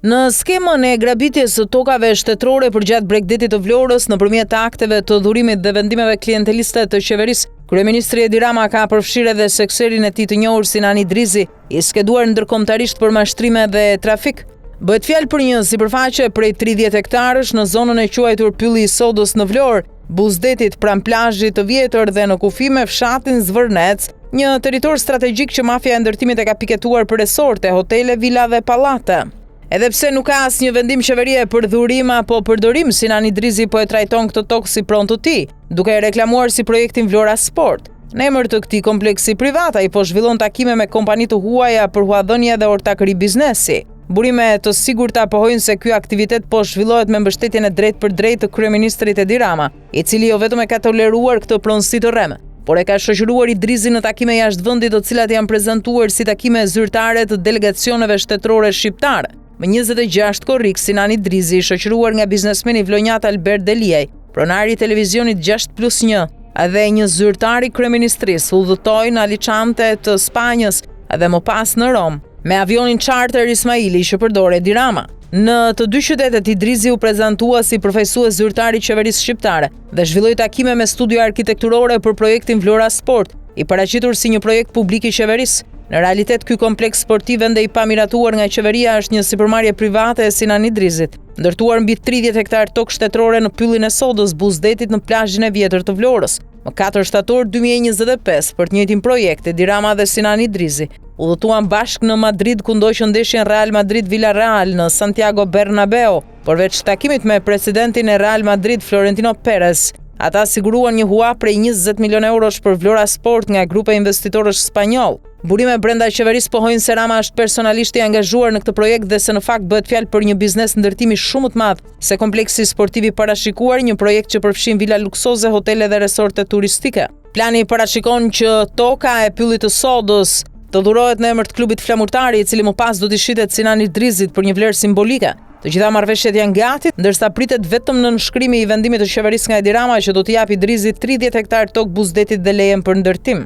Në skemën e grabitjes së tokave shtetërore përgjatë bregdetit të Vlorës nëpërmjet akteve të dhurimit dhe vendimeve klienteliste të qeverisë, kryeministri Edi Rama ka përfshirë edhe sekserin e tij të njohur Sinan Idrizi, i skeduar ndërkombëtarisht për mashtrime dhe trafik. Bëhet fjalë për një sipërfaqe prej 30 hektarësh në zonën e quajtur Pylli i Sodës në Vlorë, buzë detit pranë plazhit të vjetër dhe në kufi me fshatin Zvërnec, një territor strategjik që mafia e ndërtimit e ka piketuar për resorte, hotele, vila dhe pallate. Edhe pse nuk ka asnjë vendim qeverie për dhurim apo përdorim, Sinan Idrizi po e trajton këtë tokë si pronë të tij, duke e reklamuar si projektin Vlora Sport. Në emër të këtij kompleksi privat, ai po zhvillon takime me kompani të huaja për huadhënie dhe ortakëri biznesi. Burime të sigurta pohojnë se ky aktivitet po zhvillohet me mbështetjen e drejtpërdrejtë të kryeministrit Edi Rama, i cili jo vetëm e ka toleruar këtë pronësi të rreme, por e ka shoqëruar Idrizin në takime jashtë vendit të cilat janë prezantuar si takime zyrtare të delegacioneve shtetërore shqiptare. Më 26 korrik, Sinan Idrizi, i shoqëruar nga biznesmeni vlonjat Albert Deliaj, pronari i televizionit 6 plus 1, dhe një zyrtar i kryeministrisë, udhëtoi në Alicante të Spanjës dhe më pas në Romë. Me avionin charter Ismaili që përdor Edi Rama. Në të dy qytetet Idrizi u prezantua si përfaqësues zyrtar i qeverisë shqiptare dhe zhvilloi takime me studio arkitekturore për projektin Vlora Sport, i paraqitur si një projekt publik i qeverisë. Në realitet ky kompleks sportiv ende i pamiratuar nga qeveria është një sipërmarrje private e Sinan Idrizit, ndërtuar mbi 30 hektar tokë shtetërore në pyllin e Sodës, buzë detit në plazhin e vjetër të Vlorës. Më 4 shtator 2025, për të njëjtin projekt, Edi Rama dhe Sinan Idrizi udhëtuan bashkë në Madrid ku ndoqën ndeshjen Real Madrid-Villarreal në Santiago Bernabeu. Përveç takimit me presidentin e Real Madrid Florentino Perez, ata siguruan një hua prej 20 milion eurosh për Vlora Sport nga grupe investitorësh spanjollë. Burime brenda qeverisë pohojnë se Rama është personalisht i angazhuar në këtë projekt dhe se në fakt bëhet fjalë për një biznes ndërtimi shumë më të madh se kompleksi sportiv i parashikuar, një projekt që përfshin vila luksoze, hotele dhe resorte turistike. Plani parashikon që toka e pyllit të Sodës të dhurohet në emër të klubit Flamurtari, i cili më pas do t'i shitet Sinan Idrizit për një vlerë simbolike. Të gjitha marrëveshjet janë gati, ndërsa pritet vetëm nënshkrimi i vendimit të qeverisë nga Edi Rama që do t'i japë Idrizit 30 hektar tokë buzë detit dhe lejen për ndërtim.